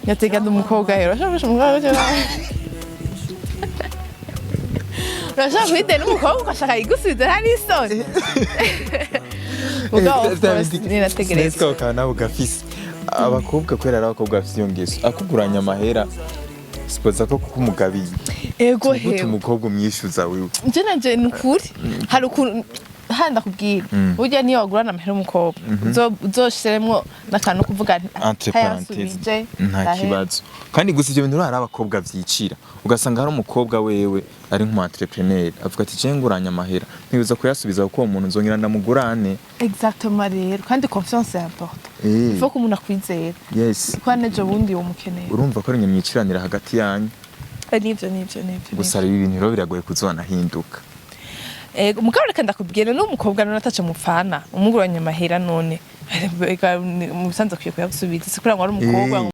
Nyatega ndi umukobwa rero, urashobora gukoresha umukobwa gutyo nawe, urashobora guhita n'umukobwa ugashaka yigusubiza, nta n'isoni. Mugabo of course ninategereza. Sinzi ko nawe gafise abakobwa, kubera ari abakobwa bafise iyo ngeso, akuguranya amahera sipoza ko kuko umugabiye. Ego. Gute? Hewe. Umukobwa umwishyuza wiwe. Nje nanje ni ukuri, hari ukuntu handi ndakubwira, burya niyo wagurana amahera umukobwa, uzoshiremwo n'akantu ko kuvuga nti Entre parenthèses, ntayasubije. Nta Ndahera. kibazo. Kandi gusa ibyo bintu hari abakobwa vyicira, ugasanga hari umukobwa wewe ari nk'umu entrepreneur, avuga ati: "Je nguranye amahera, ntibuza kuyasubiza, kuko uwo muntu nzongera ndamugurane." Exactement rero, kandi confiance est important. Il faut ko umuntu akwizera, kuko n'ejo bundi umukeneye. Urumva ko ari mwe mwiciranira hagati yanyu. Nivyo, nivyo, nivyo. Gusa rero ibintu rero biragoye kuzona hinduka. Ego, mugabo reka ndakubwira, n'umukobwa none ataco mupfana, umuguranye amahera, none ega, mu bisanzwe akwiye kuyagusubiza, si kugira ngo ari umukobwa.